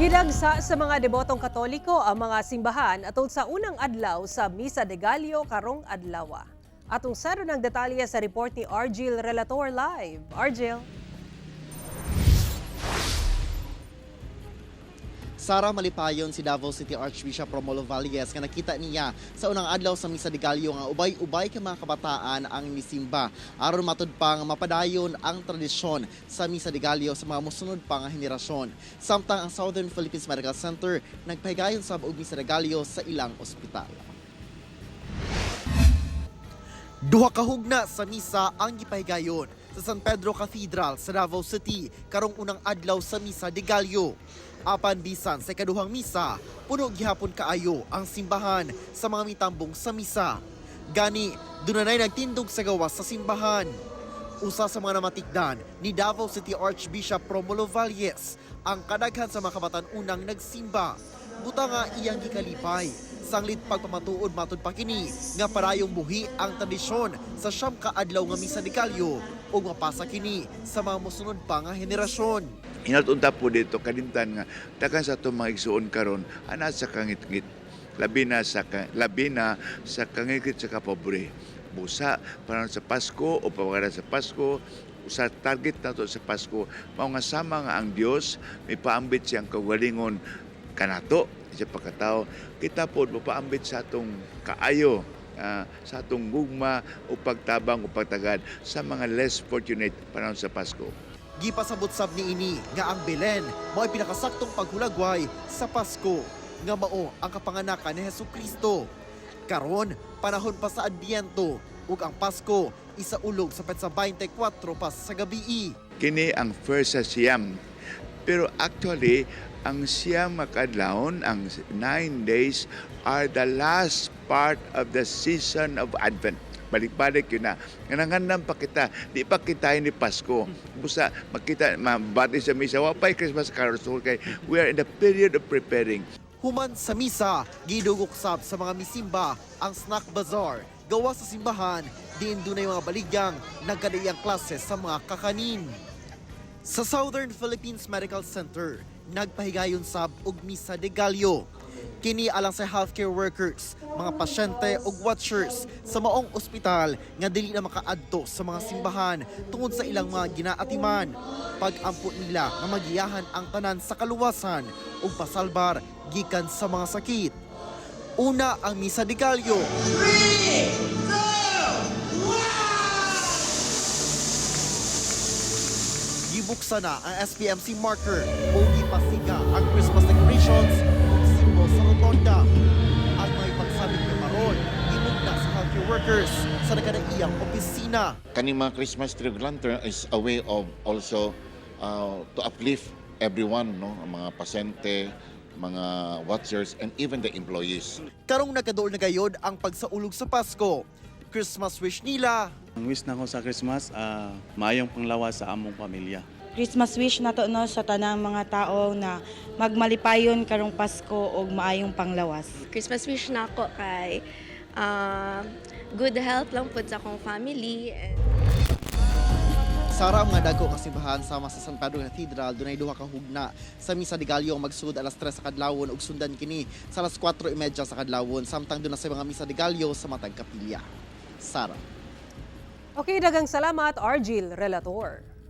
Gidagsa sa mga debotong Katoliko ang mga simbahan atol sa unang adlaw sa Misa de Gallo karong adlaw. Atong saro ng detalye sa report ni Argil Relator Live. Argil. Sara, malipayon si Davao City Archbishop Romulo Valles nga nakita niya sa unang adlaw sa Misa de Gallo nga ubay-ubay ka mga kabataan ang misimba aron matud pa nga mapadayon ang tradisyon sa Misa de Gallo sa mga mosunod pa nga henerasyon. Samtang ang Southern Philippines Medical Center nagpahigayon sab og Misa de Gallo sa ilang ospital. Duha ka hugna sa misa ang gipahigayon sa San Pedro Cathedral sa Davao City karong unang adlaw sa Misa de Gallo. Apan bisan sa ikaduhang misa, puno gihapon kaayo ang simbahan sa mga mitambong sa misa. Gani, dunanay nagtindog sa gawas sa simbahan. Usa sa mga namatikdan ni Davao City Archbishop Romulo Valles ang kadaghan sa mga kabatan-unang nagsimba. Buta nga iyang gikalipay. Sanglit pagpamatuod matud pa kini nga parayong buhi ang tradisyon sa 9 ka adlaw nga Misa de Gallo ug mapasa kini sa mga mosunod pa nga henerasyon. Hinalt-unta po dito kalimtan nga takan sa atong mga igsuon karon ana sa kangitngit, labi na sa kangitngit sa kapobre. Busa para sa Pasko o pamagara sa Pasko, sa target nato sa Pasko mao nga sama nga ang Dios may paambit siyang kaugalingon kanato sa pagkatao, kita pod mopaambit sa atong kaayo, sa atong gugma o pagtabang o pagtagad sa mga less fortunate panahon sa Pasko. Gipasabot sab niini nga ang Belen mao'y pinakasaktong paghulagway sa Pasko nga mao ang kapanganakan ni Hesus Kristo. Karon, panahon pa sa Adbyento ug ang Pasko isaulog sa petsa 24 pa sa gabii. Kini ang first sa 9. Pero actually, ang 9 makadlawon, ang 9 days are the last part of the season of Advent. Balik-balik yun na. Nangandam pa kita, di pa kita ni Pasko. Busa, makita, mabati sa misa, wa pa'y Christmas carols kay we are in the period of preparing. Human sa misa, gidugok sab sa mga misimba ang snack bazaar. Gawa sa simbahan, diin dunay mga baligyang nagkadaiyang klase sa mga kakanin. Sa Southern Philippines Medical Center, nagpahigayon sab og Misa de Gallo. Kini alang sa healthcare workers, mga pasyente ug watchers sa maong ospital nga dili na makaadto sa mga simbahan tungod sa ilang mga ginaatiman. Pag-ampo nila nga magiyahan ang tanan sa kaluwasan ug pasalbar gikan sa mga sakit. Una ang Misa de Gallo. Gibuksan na ang SPMC marker o gipasiga ang Christmas decorations ug symbol sa rotonda. Ang mga ipagsabit nga parol, gimugna sa healthcare workers sa nakadaiyang opisina. Kaning mga Christmas tree lantern is a way of also to uplift everyone, no, ang mga pasyente, mga watchers, and even the employees. Karong nagkaduol na gayod ang pagsaulog sa Pasko. Christmas wish nila, Ang wish nako sa Christmas, maayong panglawas sa among pamilya. Christmas wish nato, no, sa tanang mga tao na magmalipayon karong Pasko ug maayong panglawas. Christmas wish na ako kay good health lang pud sa akong family. And Sara, ang mga dagko nga simbahan sama sa San Pedro Cathedral dunay duha ka hugna sa Misa de Gallo ang magsugod alas 3 sa kadlawon ug sundan kini sa alas 4:30 sa kadlawon, samtang duna sa mga Misa de Gallo sa matag kapilya. Sara. Okay, daghang salamat, Argil Relator.